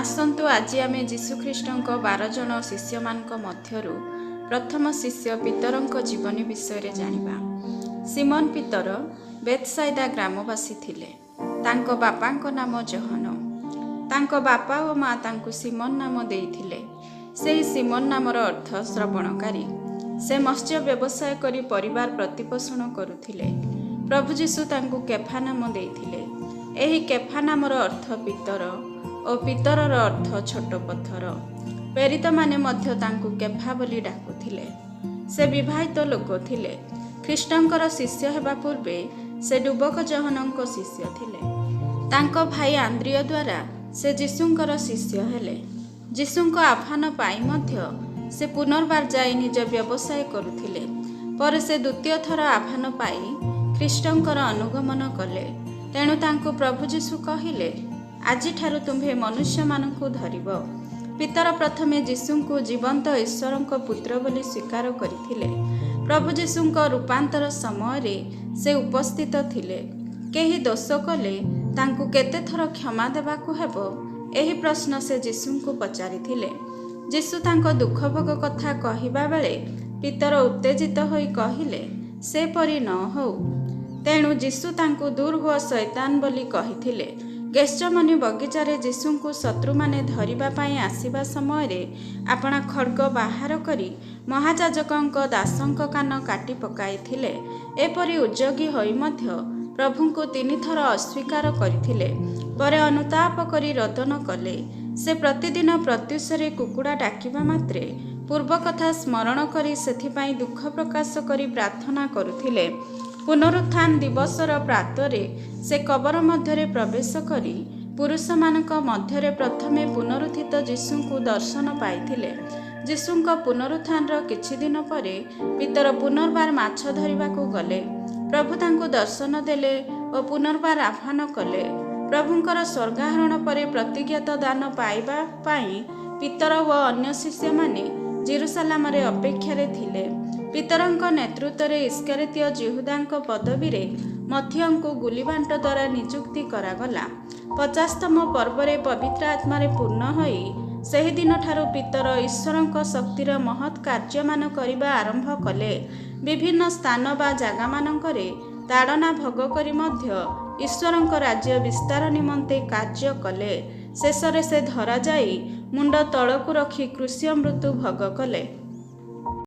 ଆସନ୍ତୁ ଆଜି ଆମେ ଯୀଶୁଖ୍ରୀଷ୍ଟଙ୍କ 12 ଜଣ ଶିଷ୍ୟମାନଙ୍କ ମଧ୍ୟରୁ ପ୍ରଥମ ଶିଷ୍ୟ ପିତରଙ୍କ ଜୀବନୀ ବିଷୟରେ ଜାଣିବା। ସିମନ ପିତର ବେଥସାଇଦା ଗ୍ରାମବାସୀ ଥିଲେ। ତାଙ୍କ ବାପାଙ୍କ ନାମ ଯୋହନ। ତାଙ୍କ ବାପା ଓ ମା ତାଙ୍କୁ ସିମନ ନାମ ଦେଇଥିଲେ। ସେହି ସିମନ ନାମର ଅର୍ଥ ଶ୍ରବଣକାରୀ। ସେ ମତ୍ସ୍ୟ ବ୍ୟବସାୟ କରି ପରିବାର ପ୍ରତିପୋଷଣ କରୁଥିଲେ। ପ୍ରଭୁ ଯୀଶୁ ତାଙ୍କୁ କେଫା ନାମ ଦେଇଥିଲେ। ଏହି କେଫା ନାମର ଅର୍ଥ ପିତର ଓ ପିତରର ଅର୍ଥ ଛୋଟ ପଥର। ପ୍ରେରିତମାନେ ମଧ୍ୟ ତାଙ୍କୁ କେଫା ବୋଲି ଡାକୁଥିଲେ। ସେ ବିବାହିତ ଲୋକ ଥିଲେ। ଖ୍ରୀଷ୍ଟଙ୍କର ଶିଷ୍ୟ ହେବା ପୂର୍ବେ ସେ ଡୁବକ ଯୋହନଙ୍କ ଶିଷ୍ୟ ଥିଲେ। ତାଙ୍କ ଭାଇ ଆନ୍ଦ୍ରିୟ ଦ୍ୱାରା ସେ ଯୀଶୁଙ୍କର ଶିଷ୍ୟ ହେଲେ। ଯୀଶୁଙ୍କ ଆହ୍ୱାନ ପାଇ ମଧ୍ୟ ସେ ପୁନର୍ବାର ଯାଇ ନିଜ ବ୍ୟବସାୟ କରୁଥିଲେ। ପରେ ସେ ଦ୍ୱିତୀୟ ଥର ଆହ୍ୱାନ ପାଇ ଖ୍ରୀଷ୍ଟଙ୍କର ଅନୁଗମନ କଲେ। ତେଣୁ ତାଙ୍କୁ ପ୍ରଭୁ ଯୀଶୁ କହିଲେ, ଆଜିଠାରୁ ତୁମ୍ଭେ ମନୁଷ୍ୟମାନଙ୍କୁ ଧରିବ। ପିତର ପ୍ରଥମେ ଯୀଶୁଙ୍କୁ ଜୀବନ୍ତ ଈଶ୍ୱରଙ୍କ ପୁତ୍ର ବୋଲି ସ୍ୱୀକାର କରିଥିଲେ। ପ୍ରଭୁ ଯୀଶୁଙ୍କ ରୂପାନ୍ତର ସମୟରେ ସେ ଉପସ୍ଥିତ ଥିଲେ। କେହି ଦୋଷ କଲେ ତାଙ୍କୁ କେତେଥର କ୍ଷମା ଦେବାକୁ ହେବ, ଏହି ପ୍ରଶ୍ନ ସେ ଯୀଶୁଙ୍କୁ ପଚାରିଥିଲେ। ଯୀଶୁ ତାଙ୍କ ଦୁଃଖ ଭୋଗ କଥା କହିବା ବେଳେ ପିତର ଉତ୍ତେଜିତ ହୋଇ କହିଲେ, ସେପରି ନ ହେଉ। ତେଣୁ ଯୀଶୁ ତାଙ୍କୁ ଦୂର ହୁଅ ଶୈତାନ ବୋଲି କହିଥିଲେ। ଗେତ୍ସେମନୀ ବଗିଚାରେ ଯୀଶୁଙ୍କୁ ଶତ୍ରୁମାନେ ଧରିବା ପାଇଁ ଆସିବା ସମୟରେ ଆପଣା ଖଡ଼୍ଗ ବାହାର କରି ମହାଯାଜକଙ୍କ ଦାସଙ୍କ କାନ କାଟି ପକାଇଥିଲେ। ଏପରି ଉଦ୍ଯୋଗୀ ହୋଇ ମଧ୍ୟ ପ୍ରଭୁଙ୍କୁ 3 ଥର ଅସ୍ୱୀକାର କରିଥିଲେ। ପରେ ଅନୁତାପ କରି ରୋଦନ କଲେ। ସେ ପ୍ରତିଦିନ ପ୍ରତ୍ୟୁଷରେ କୁକୁଡ଼ା ଡାକିବା ମାତ୍ରେ ପୂର୍ବ କଥା ସ୍ମରଣ କରି ସେଥିପାଇଁ ଦୁଃଖ ପ୍ରକାଶ କରି ପ୍ରାର୍ଥନା କରୁଥିଲେ। ପୁନରୁତ୍ଥାନ ଦିବସର ପ୍ରାତରେ ସେ କବର ମଧ୍ୟରେ ପ୍ରବେଶ କରି ପୁରୁଷମାନଙ୍କ ମଧ୍ୟରେ ପ୍ରଥମେ ପୁନରୁତ୍ଥିତ ଯୀଶୁଙ୍କୁ ଦର୍ଶନ ପାଇଥିଲେ। ଯୀଶୁଙ୍କ ପୁନରୁତ୍ଥାନର କିଛି ଦିନ ପରେ ପିତର ପୁନର୍ବାର ମାଛ ଧରିବାକୁ ଗଲେ। ପ୍ରଭୁ ତାଙ୍କୁ ଦର୍ଶନ ଦେଲେ ଓ ପୁନର୍ବାର ଆହ୍ୱାନ କଲେ। ପ୍ରଭୁଙ୍କର ସ୍ୱର୍ଗାରୋହଣ ପରେ ପ୍ରତିଜ୍ଞାତ ଦାନ ପାଇବା ପାଇଁ ପିତର ଓ ଅନ୍ୟ ଶିଷ୍ୟମାନେ ଯିରୂଶାଲମରେ ଅପେକ୍ଷାରେ ଥିଲେ। ପିତରଙ୍କ ନେତୃତ୍ୱରେ ଇଷ୍କାରିତୀୟ ଯିହୁଦାଙ୍କ ପଦବୀରେ ମଥିୟଙ୍କୁ ଗୁଲିବାଣ୍ଟ ଦ୍ୱାରା ନିଯୁକ୍ତି କରାଗଲା। 50ତମ ପର୍ବରେ ପବିତ୍ର ଆତ୍ମାରେ ପୂର୍ଣ୍ଣ ହୋଇ ସେହିଦିନଠାରୁ ପିତର ଈଶ୍ୱରଙ୍କ ଶକ୍ତିର ମହତ୍ କାର୍ଯ୍ୟମାନ କରିବା ଆରମ୍ଭ କଲେ। ବିଭିନ୍ନ ସ୍ଥାନ ବା ଜାଗାମାନଙ୍କରେ ତାଡ଼ନା ଭୋଗ କରି ମଧ୍ୟ ଈଶ୍ୱରଙ୍କ ରାଜ୍ୟ ବିସ୍ତାର ନିମନ୍ତେ କାର୍ଯ୍ୟ କଲେ। ଶେଷରେ ସେ ଧରାଯାଇ ମୁଣ୍ଡ ତଳକୁ ରଖି କ୍ରୁଶୀୟ ମୃତ୍ୟୁ ଭୋଗ କଲେ।